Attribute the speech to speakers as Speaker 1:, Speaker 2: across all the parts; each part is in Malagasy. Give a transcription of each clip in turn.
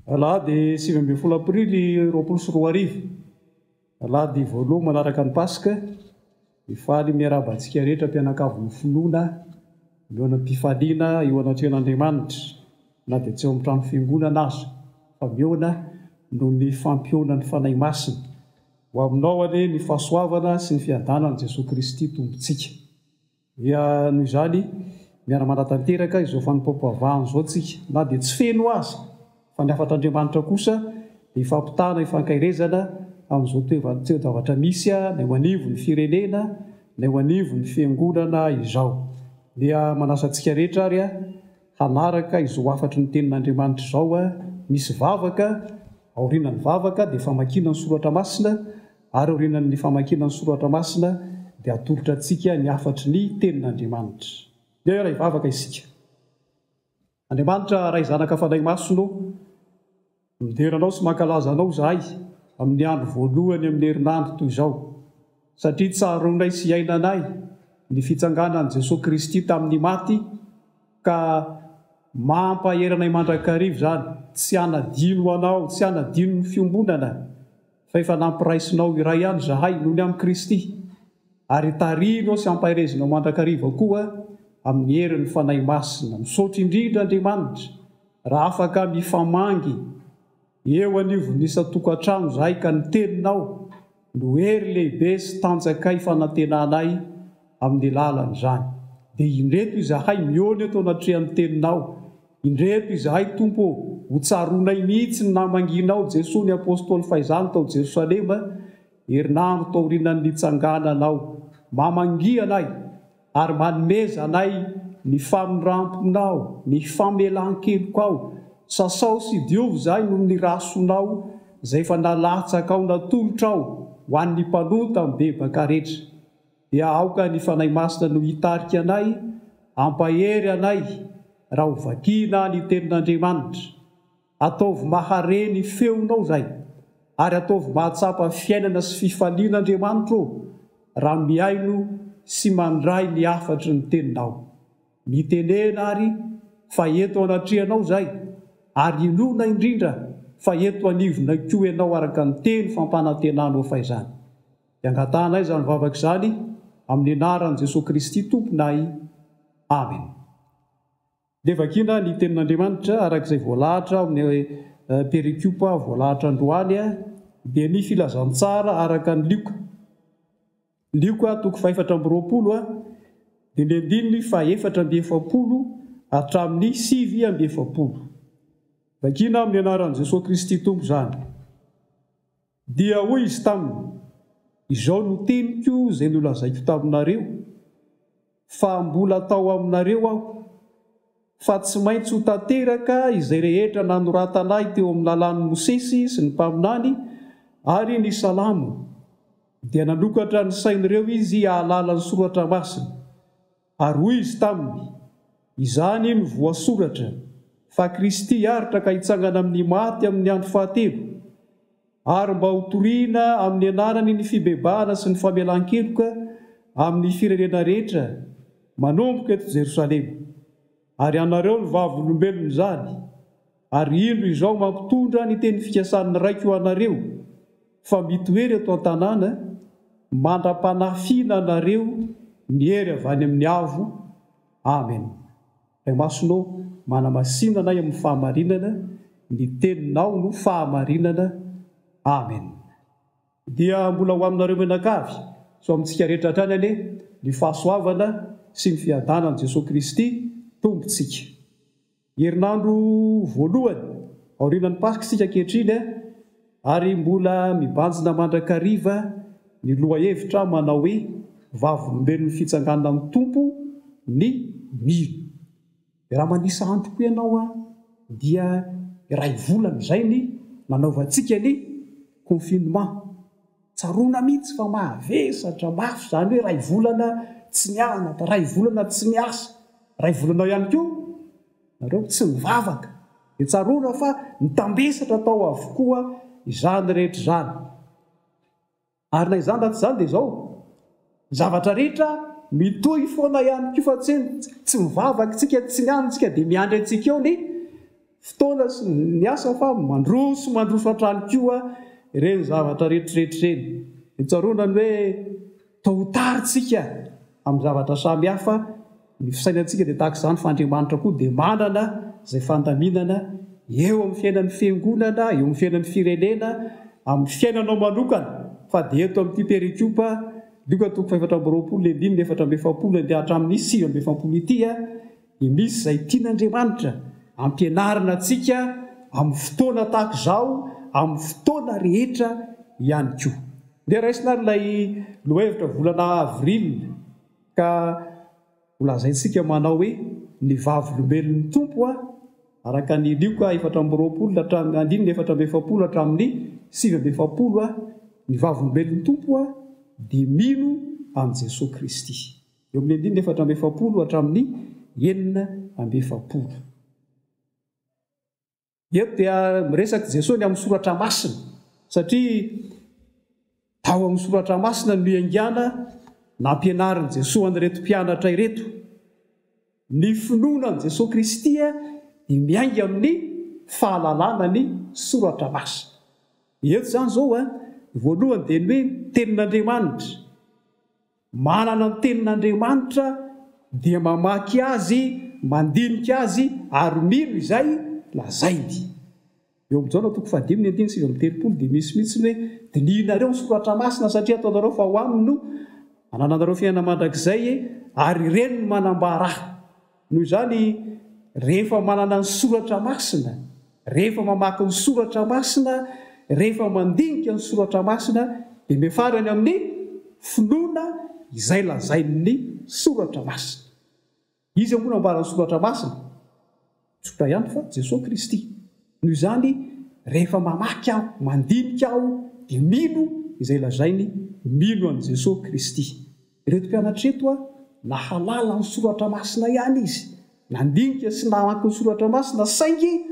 Speaker 1: Alahady 19 aprily 2020, alahady voalohany manaraka ny Paska, mifaly miarahaba antsika rehetra mpianakavin'ny finoana, mihaona am-pifaliana eo anatrehan'Andriamanitra, na dia tsy ao amin'ny trano fiangonana aza, fa mihaona noho ny fampihaonan'ny Fanahy Masina. Ho aminao anie ny fahasoavana sy ny fiadanan'i Jesoa Kristy Tompontsika. Dia noho izany, miara-manatanteraka izao fanompoam-pivavahana izao tsika, na dia tsy feno aza, fa ny hafatr'Andriamanitra kosa dia ifampitana, ifankaherezana amin'izao toe-javatra misy na eo anivon'ny firenena na eo anivon'ny fiangonana izao. Dia manasa antsika rehetra ary hanaraka izao hafatry ny Tenin'Andriamanitra izao, misy vavaka, aorianan'ny vavaka dia famakiana ny Soratra Masina, Ary aorianan'ny famakiana ny Soratra Masina dia atolotra antsika ny hafatry ny Tenin'Andriamanitra. Ndeha hiara hivavaka isika. Andriamanitra Ray Zanaka Fanahy Masina ô, midera Anao sy mankalaza Anao izahay amin'ny andro voalohany amin'ny herinandro toy izao, satria tsaroanay sy iainanay ny fitsanganan'i Jesoa Kristy tamin'ny maty ka mampahery anay mandrakariva izany tsy hanadino Anao, tsy hanadino ny fiombonana. Fa efa nampiraisinao iray ihany izahay noho ny amin'i Kristy, ary tarihinao sy ampaherezinao mandrakariva koa amin'ny herin'ny Fanahy Masina. Misaotra indrindra Andriamanitra raha afaka mifamangy eo anivon'ny isan-tokantrano izahay ka ny Teninao no hery lehibe sy tanjakay fanantenanay amin'ny lalan'izany. Dia indreto izahay mihaona eto anatrehan'ny Teninao Indreto izahay, Tompo ô, ho tsaroanay mihitsy ny namangianao Jesoa ny Apostoly fahizany tao Jerosalema, herinandro taorianan'ny nitsangananao. Mamangia anay, ary manomeza anay ny famindramponao, ny famelan-kelokao. Sasao sy diovy izahay noho ny rasonao izay efa nalatsakao natolotrao ho an'ny mpanota mibebaka rehetra. Dia aoka ny Fanahy Masina no hitarika anay, hampahery anay raha ho vakiana ny Tenin'Andriamanitra. Ataovy mahare ny feonao izay, ary ataovy mahatsapa fiainana sy fifaliana Andriamanitra ô, raha mihaino sy mandray ny hafatry ny Teninao. Mitenena ary fa eto anatrehanao izay, ary inoana indrindra fa eto anivonay koa Ianao araka ny teny fampanantenanao fahizany. Dia angatahanay izany vavaka izany amin'ny anaran'i Jesoa Kristy Tomponay. Amen. Dia vakiana ny tenin'Andriamanitra araka izay voalahatra ao amin'ny perikopa voalahatra androany dia ny filazantsara araka an'i Lioka. Lioka toko fahefatra amby 20 dia ny andininy fahefatra amby 40 hatramin'ny 49. Vakiana amin'ny anaran'i Jesoa Kristy Tompo izany. Dia hoy izy taminy, Izao no teniko izay nolazaiko taminareo, fa mbola tao aminareo aho, fa tsy maintsy ho tanteraka izay rehetra nanoratana ahy teo amin'ny lalàn'i Mosesy sy ny mpaminany ary ny Salamo. Dia nanokatra ny sain'ireo izy hahalala ny Soratra Masina. Ary hoy izy taminy, Izany no voasoratra, fa Kristy hiaritra ka hitsangana amin'ny maty amin'ny andro fahatelo, ary mba hotorina amin'ny anarany ny fibebahana sy ny famelan-keloka amin'ny firenena rehetra, manomboka eto Jerosalema. Ary anareo no vavolombelon'izany. Ary indro izao mampitondra ny teny fikasan'ny Raiko ho anareo, fa mitoery eto an-tanàna, mandra-panafiana anareo ny hery avy any amin'ny avo. Amen. Ray Masina ô, manamasina anay amin'ny fahamarinana, ny Teninao no fahamarinana. Amen. Dia mbola ho aminareo mianakavy sy ho amintsika rehetra hatrany anie ny fahasoavana sy ny fiadanan'i Jesoa Kristy Tompontsika. Herinandro voalohany aorianan'ny Paska isika ankehitriny ary mbola mibanjina mandrakariva ny lohahevitra manao hoe Vavolombelon'ny fitsanganan'ny Tompo ny mino. Dia raha manisa andro koa ianao dia iray volana izay ny nanaovantsika ny confinement. Tsaroana mihitsy fa mahavesatra mafy izany hoe iray volana tsy nianatra, iray volana tsy niasa, iray volana ihany koa nareo tsy nivavaka. Dia tsaroana fa nitambesatra tao avokoa izany rehetra izany. Ary na izany na tsy izany dia izao, ny zavatra rehetra mitohy foana ihany koa fa tsy hoe tsy mivavaka isika, tsy mianatra isika dia miandry antsika eo ny. fotoana sy ny asa fa mandroso mandroso hatrany koa ireny zavatra rehetrarehetra ireny. Dia tsaroana ny hoe tôt ou tard tsika amin'ny zavatra samy hafa ny fisainantsika dia tahaka izany fa Andriamanitra koa dia manana izay fandaminana eo amin'ny fiainan'ny fiangonana, eo amin'ny fiainan'ny firenena, amin'ny fiainanao manokana fa dia eto amin'ity perikopa Lioka toko fahefatra amby roapolo ny andininy 44 andeha hatramin'ny 49 ity dia misy izay tian'Andriamanitra ampianarina antsika amin'ny fotoana tahaka izao, amin'ny fotoana rehetra ihany koa. Ndeha raisina ary ilay lohahevitra volana avril ka ho lazaintsika manao hoe ny vavolombelon'ny Tompo araka ny Lioka 24 hatramin'ny andininy 44 hatramin'ny 49 ny vavolombelon'ny Tompo dia mino an'i Jesoa Kristy. Eo amin'ny andininy 44 hatramin'ny 46. Eto dia miresaka Jesoa ny amin'ny soratra masina, satria tao amin'ny soratra masina no niaingàna nampianarin'i Jesoa an'ireto mpianatra ireto. Ny finoana an'i Jesoa Kristy dia miainga amin'ny fahalalana ny soratra masina. Eto izany izao, ny voalohany dia ny hoe ny tenin'Andriamanitra. Manana ny Tenin'Andriamanitra dia mamaky azy, mandinika azy ary mino izay lazainy. Eo amin'ny Jaona toko fahadimy ny andininy 39 dia misy mihitsy ny hoe dinihinareo ny soratra masina satria ataonareo fa ao aminy no anananareo fiainana mandrakizay ary ireny no manambara ahy. Noho izany, rehefa manana ny soratra masina, rehefa mamaky ny soratra masina, rehefa mandinika ny soratra masina, dia miafara any amin'ny finoana izay lazain'ny soratra masina. Iza moa no ambaran'ny soratra masina? Tsotra ihany fa Jesoa Kristy. Noho izany, rehefa mamaky aho, mandinika aho, dia mino izay lazainy, mino an'i Jesoa Kristy. Ireto mpianatra ireto nahalala ny soratra masina ihany izy, nandinika sy namaky ny soratra masina saingy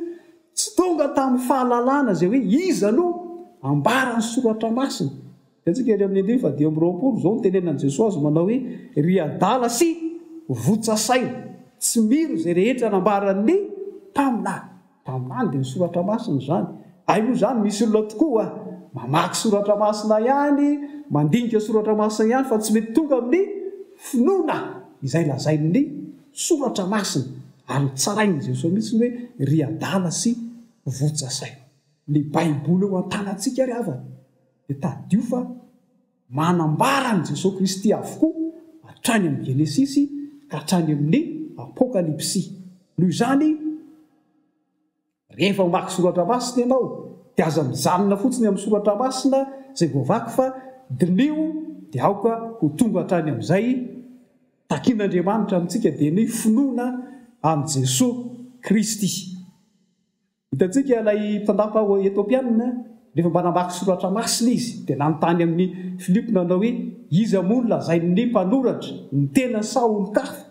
Speaker 1: tsy tonga tamin'ny fahalalana izay hoe iza no ambaran'ny soratra masina. Hitantsika ery amin'ny andininy faha-25 izao no tenenan'i Jesoa azy manao hoe, Ry adala sy votsa saina, tsy mino izay rehetra nambaran'ny mpaminany. Mpaminany dia ny soratra masina izany. Hay moa izany misy olona tokoa mamaky soratra masina ihany, mandinika soratra masina ihany fa tsy mety tonga amin'ny finoana izay lazain'ny soratra masina. Ary notsarain'i Jesoa mihitsy ny hoe ry adala sy votsa saina. Ny baiboly eo an-tanantsika ry havana dia tadidio fa manambara an'i Jesoa Kristy avokoa hatrany amin'ny Genesisy ka hatrany amin'ny Apokalypsy. Noho izany, rehefa mamaky soratra masina ianao, dia aza mijanona fotsiny amin'ny soratra masina izay voavaky fa diniho dia aoka ho tonga hatrany amin'izay takin'Andriamanitra amintsika dia ny finoana an'i Jesoa Kristy. Hitantsika ilay mpandapa Etiopiana, rehefa mba namaky soratra masina izy, dia nanontany amin'i Filipo nanao hoe, Iza moa no lazain'ny mpanoratra, ny tenany sa olon-kafa?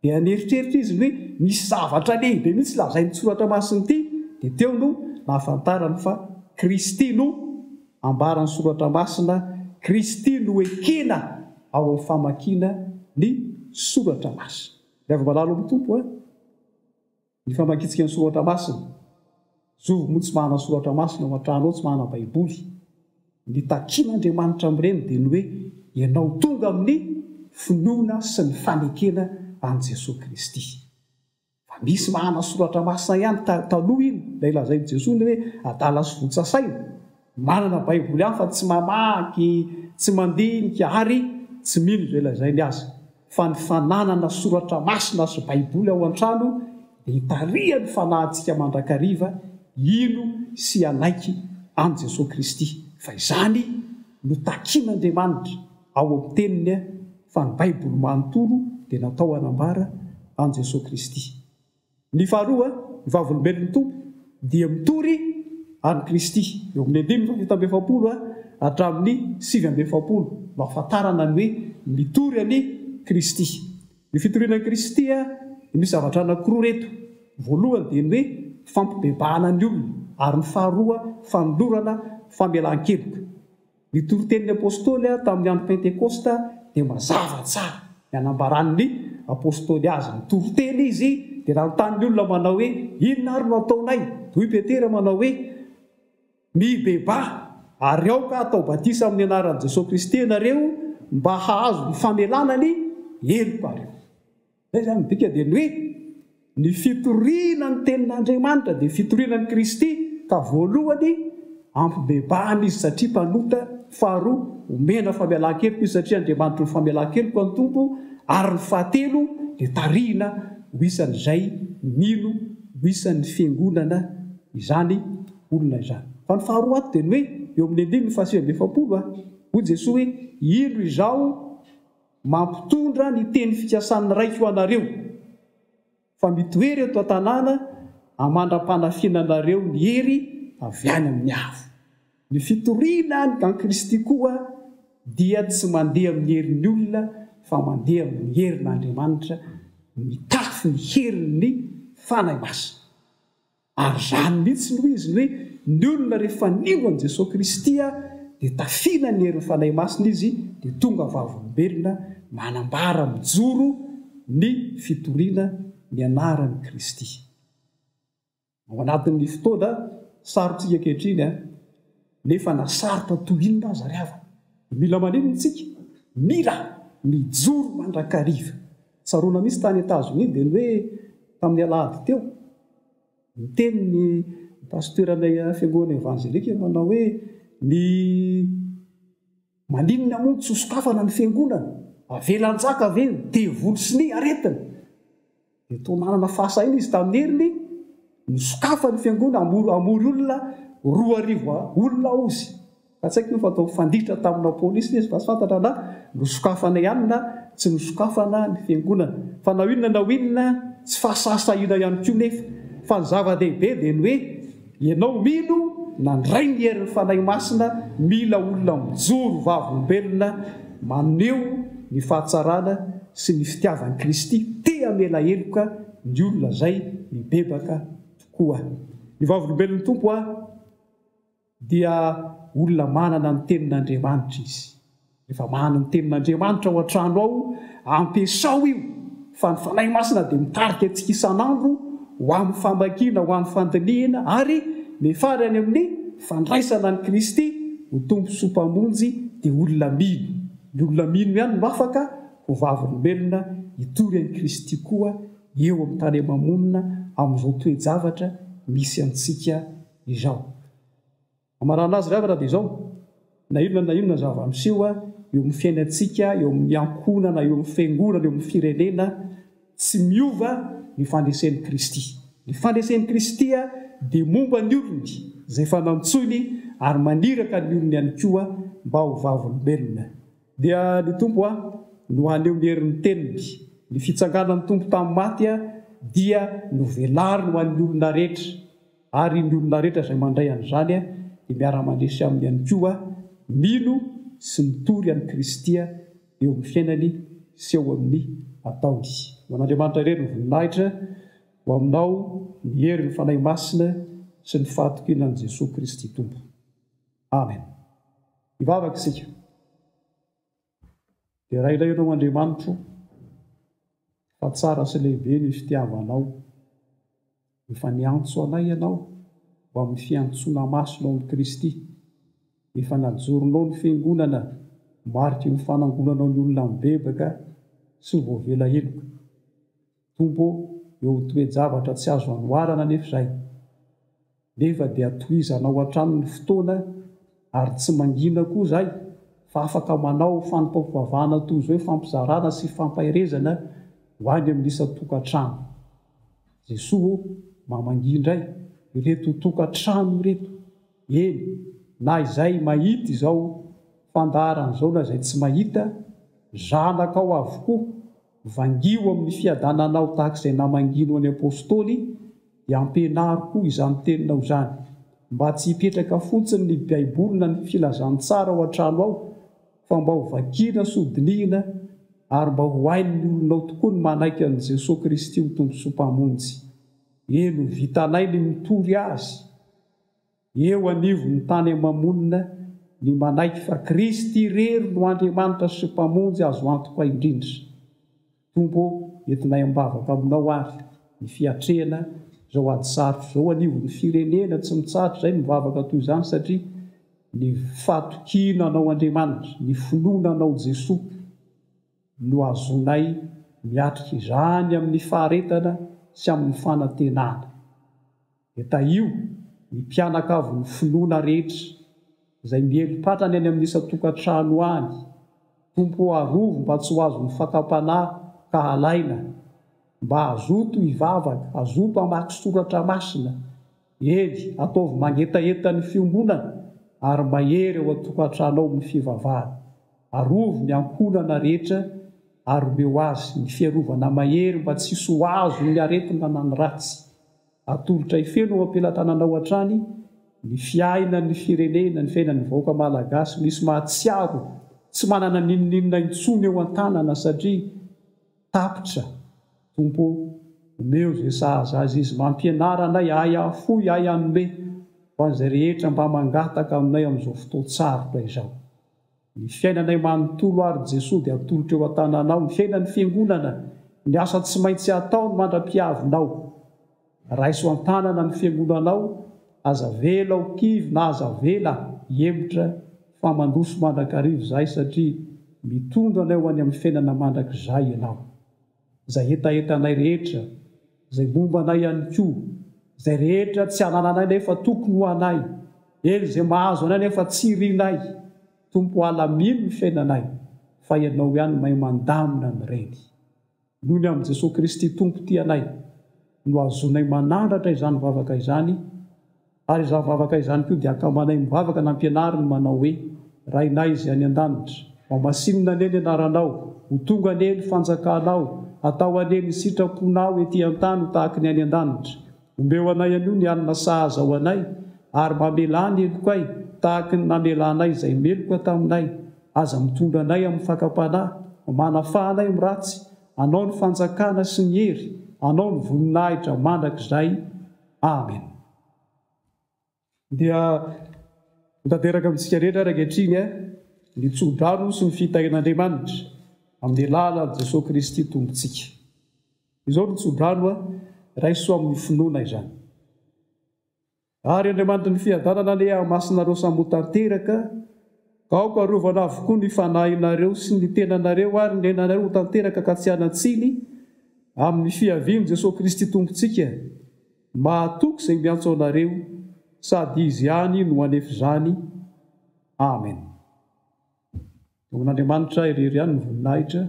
Speaker 1: Dia nieritreritra izy ny hoe misy zavatra lehibe mihitsy lazain'ity soratra masina ity, dia teo no nahafantarany fa Kristy no ambaran'ny soratra masina, Kristy no ekena ao amin'ny famakiana ny soratra masina. Ry hava-malala ao amin'ny Tompo a! Ny famakintsika ny soratra masina. Zovy moa tsy manana soratra masina ao an-trano ao, tsy manana baiboly. Ny takian'Andriamanitra amin'ireny dia ny hoe ianao tonga amin'ny finoana sy ny fanekena an'i Jesoa Kristy. Fa misy manana soratra masina ihany, taloha iny, ilay lazain'i Jesoa ny hoe adala sy votsa saina. Manana baiboly ihany fa tsy mamaky, tsy mandinika ary tsy mino izay lazainy aza. Fa ny fananana soratra masina sy baiboly ao an-trano dia hitarihan'ny fanahintsika mandrakariva hino sy hanaiky an'i Jesoa Kristy. Fa izany no takian'Andriamanitra ao amin'ny Teniny fa ny baiboly manontolo dia natao hanambara an'i Jesoa Kristy. Ny faharoa, ny Vavolombelon'ny Tompo dia mitory an'i Kristy. Eo amin'ny andininy faha-47 hatramin'ny 49 no ahafantarana ny hoe mitory an'i Kristy. Ny fitoriana an'i Kristy dia misy zavatra anankiroa ireto. Voalohany dia ny hoe fampibebahana ny olona ary ny faharoa fanolorana famelan-keloka. Ny toritenin'ny Apostoly tamin'ny andro Pentekosta dia mazava tsara ny anambaran'ny Apostoly azy. Nitory teny izy Dia nanontany ny olona manao hoe, Inona ary no hataonay? Dia hoy Petera manao hoe, Mibebaha, ary aoka hatao batisa amin'ny anaran'i Jesoa Kristy ianareo mba hahazo ny famelana ny helokareo. Izay izany midika dia ny hoe ny fitoriana ny tenin'Andriamanitra dia fitoriana an'i Kristy ka voalohany ampibebahana izy satria mpanota, faharoa omena famelan-keloka izy satria Andriamanitry ny famelan-keloka ny Tompo ary ny fahatelo dia tarihina ho isan'izay mino ho isan'ny fiangonana izany olona izany. Fa ny faharoa ato dia ny hoe eo amin'ny andininy faha-49 hoy Jesoa hoe indro izaho Mampitondra ny teny fikasan'ny Raiko ho anareo, fa mitoera eto an-tanàna amandra-panafinanareo ny hery avy any amin'ny avo. Ny fitoriana ny an'i Kristy koa dia tsy mandeha amin'ny herin'ny olona fa mandeha amin'ny herin'Andriamanitra mitafy ny herin'ny Fanahy Masina. Ary izany mihitsy no izy, ny hoe ny olona rehefa nino an'i Jesoa Kristy dia tafiana ny herin'ny Fanahy Masina izy dia tonga vavolombelona manambara mijoro ny fitoriana ny anaran'i Kristy. Ao anatin'ny fotoana sarotsika ankehitriny nefa na sarotra toy inona aza ry havana dia mila maninona isika? Mila mijoro mandrakariva. Tsaroana mihitsy tany Etazonia dia ny hoe tamin'ny alahady teo, niteny ny pasteur-nay fiangonana evanjelika manao hoe ny maninona moa no tsy hosokafana ny fiangonana? Avela hanjaka ve ny devoly sy ny aretina? Dia toa nanana fahasahiana izy tamin'ny heriny, nosokafany ny fiangonana hamory hamory olona 2000 olona hozy. Fa tsy haiko nefa atao mifanditra tamina polisy ilay izy fa tsy fantatra na nosokafana ihany na tsy nosokafana ny fiangonana. Fa na ho inona na ho inona tsy fahasahisahiana ihany koa nefa. Fa ny zava-dehibe dia ny hoe ianao mino nandray ny herin'ny Fanahy Masina mila olona mijoro vavolombelona maneho ny fahatsarana sy ny fitiavan'i Kristy te hamela heloka ny olona izay mibebaka tokoa. Ny vavolombelon'ny Tompo aho. Dia olona manana ny tenin'Andriamanitra izy. Rehefa manana ny tenin'Andriamanitra ao an-trano ao, ampiasao io, fa ny Fanahy Masina dia mitarika antsika isan'andro ho amin'ny famakiana, ho amin'ny fandinihina, ary mifary any amin'ny fandraisana an'i Kristy ho Tompo sy ho Mpamonjy, dia olona mino. Ny olona mino ihany no afaka ho vavolombelona hitory an'i Kristy koa eo amin'ny tany ama-monina amin'izao toe-javatra misy antsika izao. Hamarana azy ry havana dia izao, na inona na inona zava-miseho eo amin'ny fiainantsika, eo amin'ny ankohonana, eo amin'ny fiangonana, eo amin'ny firenena, tsy miova ny fandresen'i Kristy. Ny fandresen'i Kristy dia momba ny olony izay efa nantsoiny ary maniraka ny olony ihany koa mba ho vavolombelona. Dia ny Tompo no haneho ny herin'ny teniny. Ny fitsanganan'ny Tompo tamin'ny maty dia novelariny ho an'ny olona rehetra. Ary ny olona rehetra izay mandray an'izany dia miara-mandresy aminy ihany koa, mino sy mitory an'i Kristy eo amin'ny fiainany sy eo amin'ny ataony. Ho an'Andriamanitra irery ny voninahitra, ho aminao ny herin'ny Fanahy Masina sy ny fahatokiana an'i Jesoa Kristy Tompo. Amen. Hivavaka isika. Deraina Ianao Andriamanitro fa tsara sy lehibe ny fitiavanao. Efa niantso anay Ianao ho amin'ny fiantsoana masina ao amin'i Kristy. Efa najoronao ny Fiangonana mariky ny fanangonanao ny olona mibebaka sy voavela heloka. Tompo ô, eo amin'ny toe-javatra tsy azo anoharana anefa izay. Nefa dia tohizanao hatrany ny fotoana ary tsy mangina koa izahay fa afaka manao fanompoam-pivavahana toy izao hifampizarana sy hifampaherezana ho any amin'ny isan-tokantrano. Jesoa ô, mamangia indray ireto tokantrano ireto, eny na izay mahita izao fandaharana izao na izay tsy mahita, zanakao avokoa, vangio amin'ny fiadananao tahaka izay namangianao ny Apostoly, dia ampianaro koa izany teninao izany, mba tsy hipetraka fotsiny ny Baiboly na ny filazantsara ao an-trano ao, fa mba ho vakiana sy ho dinihina ary mba ho hain'ny olonao tokoa ny manaiky an'i Jesoa Kristy ho Tompo sy Mpamonjy. Eny, ho vitanay ny mitory Azy eo anivon'ny tany ama-monina ny manaiky fa Kristy irery no Andriamanitra sy Mpamonjy azo antoka indrindra. Tompo ô, entinay am-bavaka aminao ary. ny fiatrehana izao ady sarotra izao anivon'ny firenena. Tsy mitsahatra izay mivavaka toy izany satria ny fahatokiana Anao Andriamanitra, ny finoana Anao Jesoa no azonay miatrika izany amin'ny faharetana sy amin'ny fanantenana. Dia tahio ny mpianakavin'ny finoana rehetra izay miely patrana any amin'ny isan-tokantrano any. Tompo ô arovy mba tsy ho azon'ny fakam-panahy ka halaina. Mba hazoto hivavaka, hazoto hamaky soratra masina. Eny, ataovy mangetaheta ny fiombonana ary mahery ao an-tokantrano ao ny fivavahana. Arovy ny ankohonana rehetra ary omeo azy ny fiarovana mahery mba tsy hisy ho azon'ny aretina na ny ratsy. Atolotra hifeno eo am-pelatananao hatrany ny fiainan'ny firenena, ny fiainan'ny vahoaka malagasy. Misy mahatsiaro tsy manana n'inon'inona intsony eo an-tanana satria tapitra. Tompo ô, omeo izay sahaza azy izy. Mampianara anay hahay hahafoy, hahay hanome ho an'izay rehetra mba mangataka aminay amin'izao fotoan-tsarotra izao. Ny fiainanay manontolo ary Jesoa dia atolotra eo an-tananao, ny fiainan'ny Fiangonana, ny asa tsy maintsy ataony mandra-piavinao. Raiso an-tanana ny Fiangonanao, aza avela ho kivy na aza avela hihemotra fa mandroso mandrakariva izahay satria mitondra anay ho any amin'ny fiainana mandrakizay Ianao. Izay hetahetanay rehetra, izay momba anay ihany koa, izay rehetra tsy anananay nefa tokony ho anay, eny izay mahazo anay nefa tsy irinay, Tompo alamino ny fiainanay fa Ianao ihany mahay mandamina an'ireny. Noho ny amin'i Jesoa Kristy Tompo tia anay no ahazoanay manandratra izany vavaka izany, Ary izany vavaka izany koa dia akambanay mivavaka nampianariny manao hoe, Rainay izay any an-danitra, hohamasinina anie ny anaranao, ho tonga anie ny fanjakanao, atao anie ny sitraponao ety an-tany ho tahaky ny any an-danitra. Omeo anay anio ny hanina sahaza ho anay, ary mamelà ny helokay, tahaky ny namelanay izay meloka taminay. Aza mitondra anay amin'ny fakam-panahy, fa manafaha anay amin'ny ratsy. Anao ny fanjakana sy ny hery, Anao ny voninahitra mandrakizay. Amen. Dia ho tanteraka amintsika rehetra ary ankehitriny ny tso-drano sy ny fitahian'Andriamanitra amin'ny alalan'i Jesoa Kristy Tompontsika. Izao ny tso-drano, raiso amin'ny finoana izany. Ary Andriamanitry ny fiadanana anie hahamasinareo samy ho tanteraka, ka aoka harovana avokoa ny fanahinareo sy ny tenanareo ary ny ainareo ho tanteraka ka tsy hanan-tsiny amin'ny fiavian'i Jesoa Kristy Tompontsika. Mahatoky izay miantso anareo, sady Izy ihany no hanefa izany. Amen. Ho an'Andriamanitra irery ihany ny voninahitra,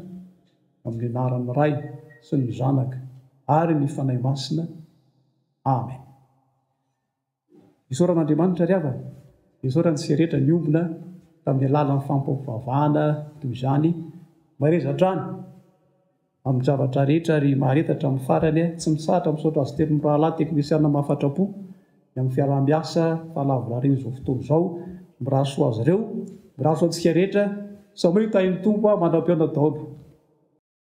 Speaker 1: amin'ny anaran'ny Ray sy ny Zanaka ary ny Fanahy Masina. Amen. Isaorana Andriamanitra ry havana, isaorana antsika rehetra niombona tamin'ny alalan'ny fampivavahana toy izany. Mahereza hatrany amin'ny zavatra rehetra ary mahareta hatramin'ny farany. Tsy mitsahatra misaotra azy telo mirahalahy teknisiana mahafatra-po ny amin'ny fiaraha-miasa fahalavorarian'izao fotoana izao. Mirary soa azy ireo, mirary soa antsika rehetra. Samia ho tahin'ny Tompo mandra-pihaona daholo.